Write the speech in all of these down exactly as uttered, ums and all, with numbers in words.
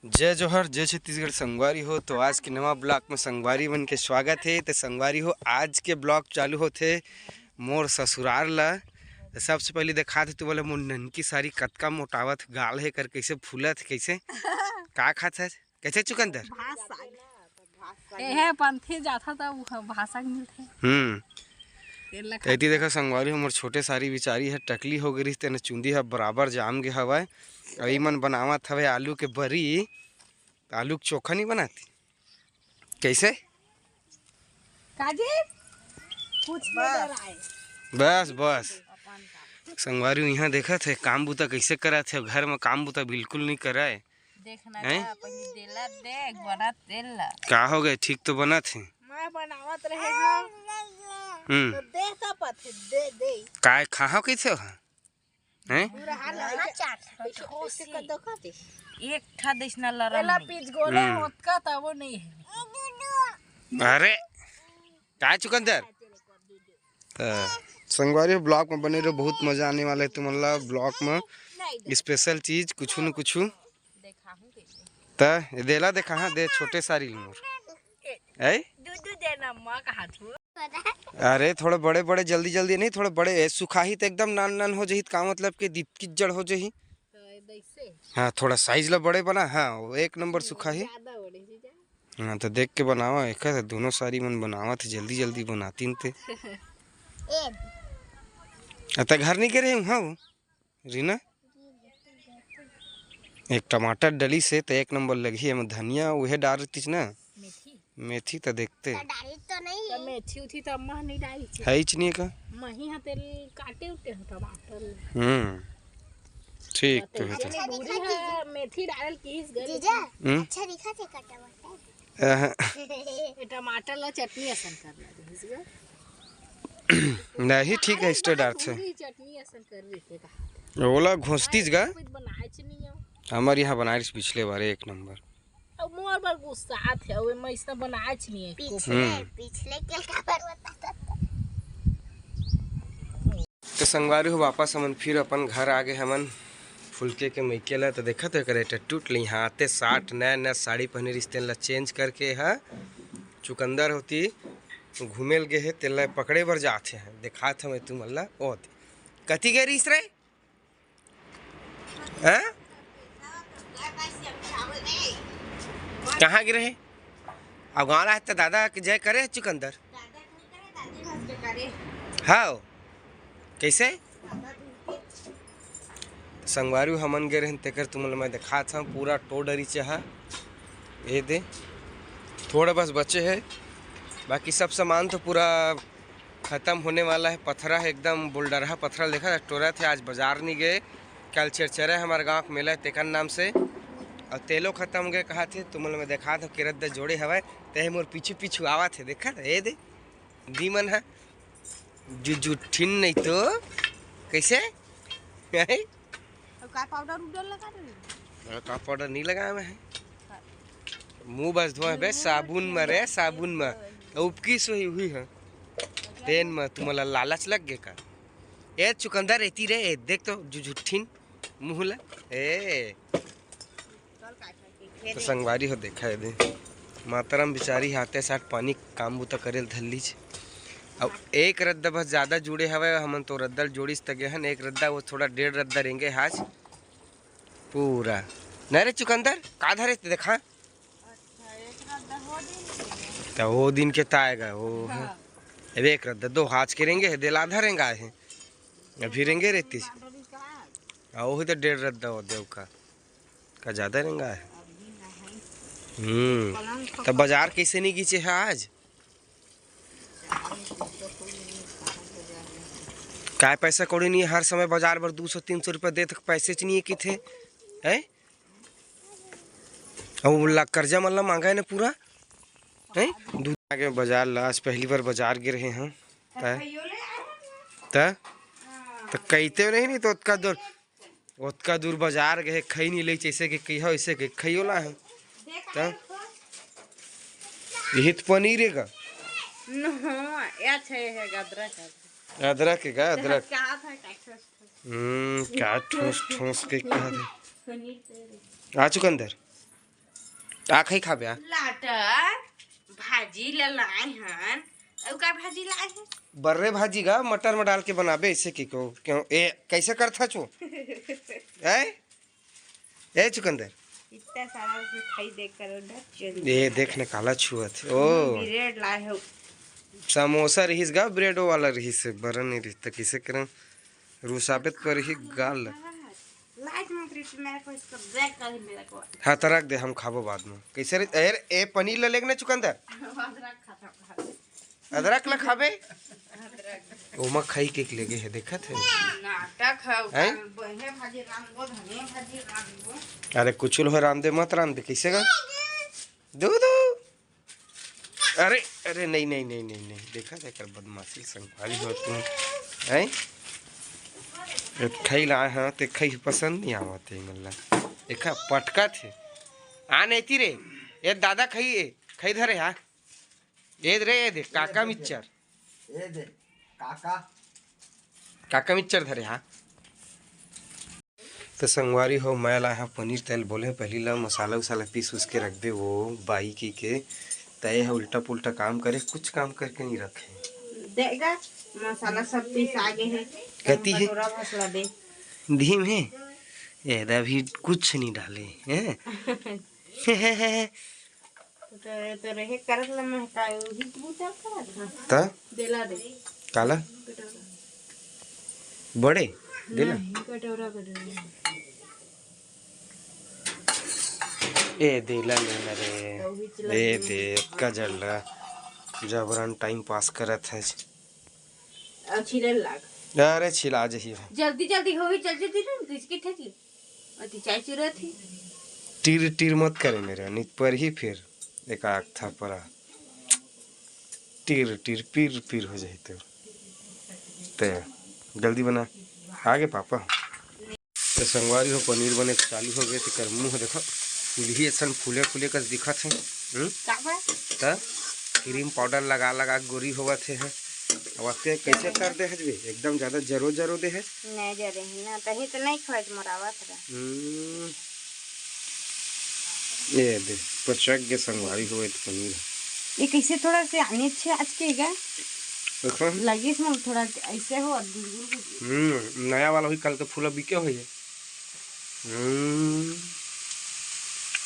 जय जोहार, जय छत्तीसगढ़ संगवारी हो। तो आज के नवा ब्लॉग में संगवारी मन के स्वागत हे। तो संगवारी हो, आज के ब्लॉग चालू होथे मोर ससुरार ला। तो सबसे पहले दिखात हे तुमन ला मोर ननकी सारी कतका मोटावत हे, गाल हे कर कैसे फूलत हे, कैसे का खात हे, कैसे चुकंदर? भात साग। एहे पंथी जाथा त उ ह-, भात साग मिलथे। हम्म। तेल ला तो एती देखा संगवारी, हमर छोटे सारी बिचारी ह टकली हो गई रहिस, तेने चुंदी ह बराबर जाम गे हवय। अउ ई मन बनावत हवे आलू के बरी, त आलू के चोखा नहीं बनाती कैसे? काजी? कुछ नहीं डराए। बस, बस। संगवारी, यहाँ देखत हे काम बुता कैसे करत हे, घर में काम बुता बिल्कुल नहीं कराए। देखना हैं? का, पहले देला देख, बना तेल ला। का हो गए, ठीक तो बनत हे। मैं बनावत रहे हूँ। हम्म। तो दे तो पथे, दे, दे। काय खाहो कैसे हो? हैं? पूरा हाल हाँ, ऐसे, चाट। ऐसे, ऐसे कर दो खाते। एक ठा देसना लरम एला नहीं। पीस गोले हम्म। होतका तबो नहीं है। अरे, काय चुकंदर? त संगवारी हो, ब्लॉग में बने रहो, बहुत मजा आने वाला है तुमन ला ब्लॉग में। स्पेशल चीज कुछ न कुछ। त ये देला देखा, हाँ, दे छोटे सारी मोर। ऐ? दूध देना माँ का हाथ में। अरे, थोड़े बड़े बड़े, जल्दी जल्दी नहीं, थोड़े बड़े, ए, सुखाही त एकदम नान नान हो जही, त का मतलब के दिपकी जड़ हो जही। हाँ, थोड़ा साइज ला बड़े बना। हाँ, वो एक नंबर सुखाही। ज्यादा बड़े हो जा। हाँ, तो देख के बनावा, एक है, दोनों सारी मन बनावत हे, जल्दी जल्दी बनातीन ते। ए। अ, त घर नहीं करे हूँ, हाँ, वो। रीना, एक टमाटर डली से त एक नंबर लगही, एमा धनिया उहे डारतिस ना, मेथी। मेथी त देखते। त डाली तो नहीं। त मेथी उथी त अम्मा नहीं डाली। है ही नहीं का? मही हा तेल काटे उटे हो टमाटर। हम्म, ठीक तो है। अच्छा दिखा। मेथी डाल किस गए जीजा, हम्म। अच्छा दिखा थे का टमाटर? अहं। ये टमाटर ला चटनी असन कर ला दीजिए। नहीं, ठीक है, इससे डालते हैं। पूरी चटनी असन कर देते का। ओला घोसतीस गा? कुछ बनाए च नहीं हो। हमारे यहाँ बनाए रहिस पिछले बार एक नंबर। अब मोर बर गुस्सा आत है, ओए मैं इसना बनाए च नहीं है। पिछले, हम्म। पिछले के काबर बताता था। तो संगवारी हो, वापस हमन फिर अपन घर आ गए हमन फुलके के मइके ला। तो देखत हो, एकर एटीट्यूड ले, यहाँ आते साठ नया नया साड़ी पहने रिहिस, तेन ला चेंज करके हा चुकंदर होती घूमे ल गे हे, तेन ला पकड़े बर जात हे। देखात हवे तुमन ला, ओ दे। कति गे रिहिस रे? हाँ? कहाँ गे रहे? अब गाँव ला त दादा के जय करे हे चुकंदर। हाँ, कैसे? संगवारी हमन गे रहेन, तेकर तुमन ल मैं देखात हव, पूरा टो डरीचा हा। ये दे, थोड़ा बस बचे है, बाकी सब सामान तो पूरा खत्म होने वाला है। पथरा है एकदम, बुलडरहा पथरा देखा टोरा थे। आज बाजार नहीं गए, कल चरचरा हमारे गांव के मेला है तेकर नाम से, और तेलो खत्म हो गए कहा थे। तुमन ल मैं देखात हव, के रद्दा जोड़े हवय, ते मोर पीछू पीछू आवत है, देखा ये दे। दी मन ह जुजुठिन नहीं तो कैसे? हैं? अउ का पाउडर उडर लगा दे? अरे का पाउडर नहीं लगाए मैं है। मुंह बस धोए बे साबुन में रे, साबुन में। तो उपकी सोही हुई है। तेन में तुमला लालच लग गे का? ए चुकंदर रहती रे, ए, देख तो जुजुठिन मुंह ला। ए। तो संगवारी हो देखा ये दे, माताराम बिचारी हाथे साथ पानी काम बुता करे ल धर लीच। अब एक रद्दा बस ज्यादा जुड़े हवे, हमन तो रद्दा ल जोड़िस त गे हन, एक रद्दा वो थोड़ा डेढ़ रद्दा रेंगे हाज पूरा। न रे चुकंदर, का धरे ते देखा? त वो दिन के ताएगा वो। हाँ। अब एक रद्दा दो हाज के रेंगे है, देला आधा रेंगा है। अभी रेंगे रहती। आ, वही तो डेढ़ रद्दा हो देव का। का ज्यादा रेंगा है? हम्म। तो बाजार कैसे नहीं गीचे है आज? काय पैसा कौड़ी नहीं है, हर समय बाजार पर दो सौ तीन सौ रुपया दे तक पैसे च नहीं है किथे, हैं? अब ला कर्जा मन ला मांगा है ना पूरा, हैं? दू आगे बाजार ला, आज पहली बार बाजार गे रहे हैं। त? त? त कहिते नहीं, नहीं तो ओतका दूर, ओतका दूर बाजार गए, खई नहीं ले, जैसे कि कही हो, ऐसे कि खई होला है। त? यही तो पनीर है का? नो, या छै है अदरक है। अदरक है का? अदरक। क्या था, क्या था? हम्म, क्या ठूस ठूस के कहा थे? पनीर तो है। आ चुकंदर? का खाई खाबे आ? लाटा भाजी ल लाए हन। अउ का भाजी लाए हे? बर्रे भाजी गा, मटर में डाल के बनाबे, ऐसे की को? क्यों? ए, कैसे करथा छू? हैं? ए चुकंदर। इतना सारा उसमें खाई देख कर उधर चल ए, देख ने काला छुअत हे। ओ। ब्रेड लाए हो। समोसा रहिस गा, ब्रेडो वाला रहिस, बरन नहीं रहिस, त किसे करन? रुसाबे त पर ही गाल। लाइट मत रही, मैं को इसको ब्रेड का ही मेरा को। हाँ, त रख दे, हम खाबो बाद में। कैसे रे? ए, ए, पनीर ले लेके ना चुकंदर। अदरक खाता था। अदरक ला खाबे? अदरक। ओमा खाई के लेगे हे, देखत हे? नाटक है, हैं? बनिया भाजी रांधबो, धनिया भाजी रांधबो। अरे, कुछ लो रांधे, मत रांधे, कैसे गा? दू, दू। अरे, अरे, नहीं, नहीं, नहीं, नहीं, नहीं, देखा, देखा, बदमाशी संगवारी हो तुम, हैं? एक खई ला, हाँ, ते खई पसंद नहीं आवत हे, मतलब, एका पटका थे। आ, नहीं ती रे, ए, दादा खई, ए, खई धरे, हाँ। ए रे, ए दे, काका मिक्सचर। ए दे, काका। काका मिक्सचर धरे, हाँ। तो संगवारी हो, मैं ला हाँ पनीर तेल बोले, पहली ला मसाला उसाला पीस उस के रख दे, वो बाई की के, तय है उल्टा पुल्टा काम करे, कुछ काम करके नहीं रखे। देगा, मसाला सब पीस आगे है। कती है? कटोरा भसला दे। धीम है, ये अभी कुछ नहीं डाले, हैं? तो, तो रहे करत ला महकाए, उही बूता करत हा। त? देला दे। काला? कटोरा। बड़े? देला? नहीं, कटोरा, कटोरा। ए, देला लेना रे। तो उही चला ए, दे। दे, का जल्ला। जबरन टाइम पास करत है। अब छिले लाग। अरे, छिला जही। जल्दी, जल्दी होही, जल्दी, जल्दी, बिस्किट है जी। अति चाय चुरत ही। टीर टीर मत करे मेरे, नहीं पर ही फिर एक आग था परा। टीर टीर पीर पीर हो जाए तो। ते जल्दी बना। आगे पापा। तो संगवारी हो, पनीर बने चालू हो गए, तेकर मुंह देखो, फूलही असन फूले फूले कस दिखत है। हम्म? का बा? त क्रीम पाउडर लगा लगा गोरी होवत हे, हैं। अब आते कैसे कर दे हजबे, एकदम ज्यादा जरो जरो दे है। नहीं जरे है ना, तही तो नहीं खाए मोरावत रहा। हम्म। ये दे, पचक के संगवारी हो, ये तो पनीर है। ये कैसे थोड़ा से आने अच्छे आज के गा? देखो। लगे इसमें थोड़ा ऐसे हो और गुलगुल गुलगुल। हम्म, नया वाला भी कल के फूला बिके हुई है। हम्म।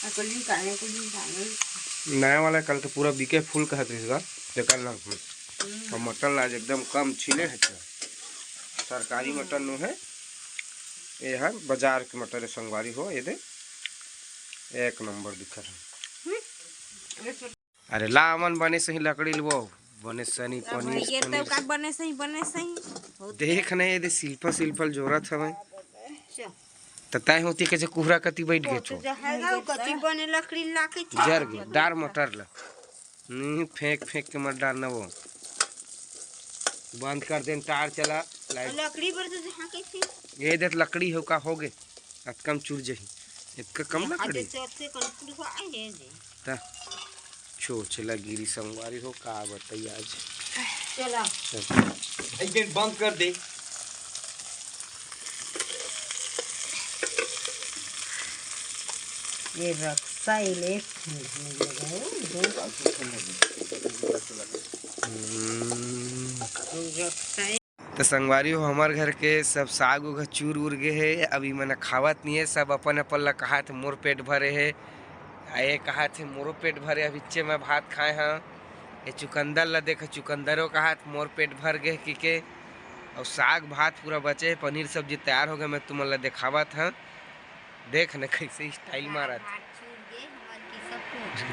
आ, कुल दिन काहे, कुल दिन काहे। नया वाला कल के पूरा बिके फूल कहत रहिस गा, जेकर नाम। हम्म। और मटर ला आज एकदम कम छिले है, सरकारी हम्म। मटर नो है, ये है बाजार के मटर है संगवारी हो, ये दे एक नंबर दिखत है। हम्म। अरे ला, अमन बने सही लकड़ी लेबो, बने सनी अब पनीर, ये तो पनीर। का बने सही, बने सही। देख नहीं, ये दे सिल्फर, सिल्फर जोरत हवे। चल। त तय होती कैसे कुहरा कति बैठ गए छो। जहागा कति बने लकड़ी लाके थी। जर गए, डार मटर ला। नहीं, फेंक, फेंक के मत डारना वो। बंद कर देन, टार चला, लाइट। लकड़ी बर तो जहाँ के थी। ये देख, लकड़ी हो का हो गए, अतकम चुर जही। इतका कम लकड़ी। चौथे कन कुल हो आए हैं जी। ता। छोचला गिरी संगवारी हो, का बताई आज। चला। चल। एक दिन बंद कर दे। ये रक्सा इले। हम्म। रक्सा तो संगवारी हो, हमर घर के सब साग उग चूर उर गे हे। अब इमन खावत नहीं है, सब अपन अपन ला कहात मोर पेट भरे है। आ ये कहात है मोरो पेट भरे, अब इच्चे मैं भात खाए हाँ। ये चुकंदर ला देख, चुकंदरो कहात मोर पेट भर गे कि के। और साग भात पूरा बचे है, पनीर सब्जी तैयार हो गए, मैं तुमन ला दिखावत हाँ। देख न कैसे स्टाइल मारत।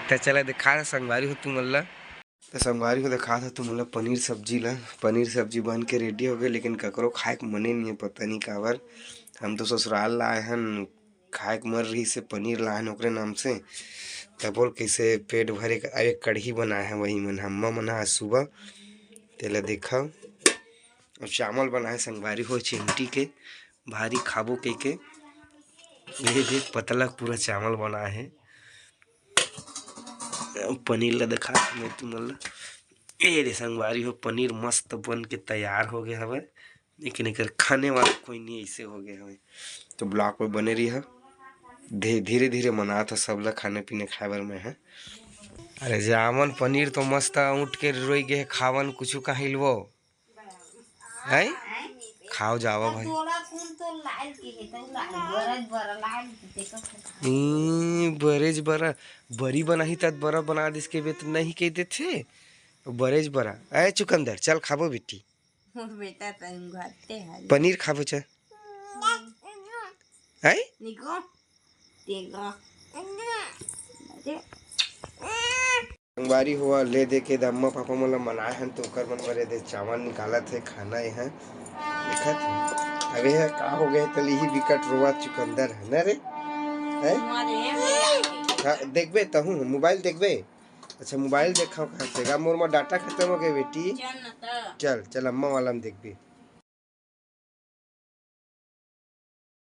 तो चला दिखा संगवारी हो तुमन ला। तो संगवारी हो, दिखात हो तुमन ला पनीर सब्जी ला। पनीर सब्जी बन के रेडी हो गए, लेकिन ककरो खाए के मने नहीं है, पता नहीं काबर। हम तो ससुराल ला आए हन, खाए के मन रही से पनीर लाए हन ओकरे नाम से। तब बोल कैसे पेट भरे के, अरे कढ़ी बनाए हैं वही मन, अम्मा मन आज सुबह। तेला देखा, और चावल बनाए संगवारी हो चिमटी के, भारी खाबो के के। ये देख पतला पूरा चावल बनाए है। पनीर ला दिखा मैं तुमन ला। ए रे संगवारी हो, पनीर मस्त बन के तैयार हो गया हवे, लेकिन एकर खाने वाला कोई नहीं, ऐसे हो गया हवे। तो ब्लॉग पे बने रही है। धीरे धीरे मनात ह सब ला खाने पीने खाए बर मैं ह। अरे जावन पनीर तो मस्त उठ के रोई गे हे, खावन कुछु कहाँ हिलवो है? खाओ जावा भाई। तोला कौन तो लाल के हे, तो लाल, बरज बरा लाल के, देखो। ई बरेज बरा, बरी बनाही तत बरा बना दिस के बे, तो नहीं कह देथे। बरेज बरा। ए चुकंदर, चल खाबो बेटी। मोर बेटा तो उंघाते है। पनीर खाबो चल। है? निको। तेगा। अरे। संगवारी हो, ले दे के अम्मा पापा मन ला मनाए हन, तो ओकर मन बर एदे चावल निकालत हे, खाना ए ह। देखत हे। अबे ह, का हो गए, तली ही बिकट रोवा चुकंदर है ना रे? हैं? हमारे ये भी आके। हाँ, देखबे तहूँ, मोबाइल देखबे? अच्छा, मोबाइल देखा कहाँ से? गा, मोर मा डाटा खत्म हो गए बेटी। चल न त। चल, चल, अम्मा वाला में देखबे।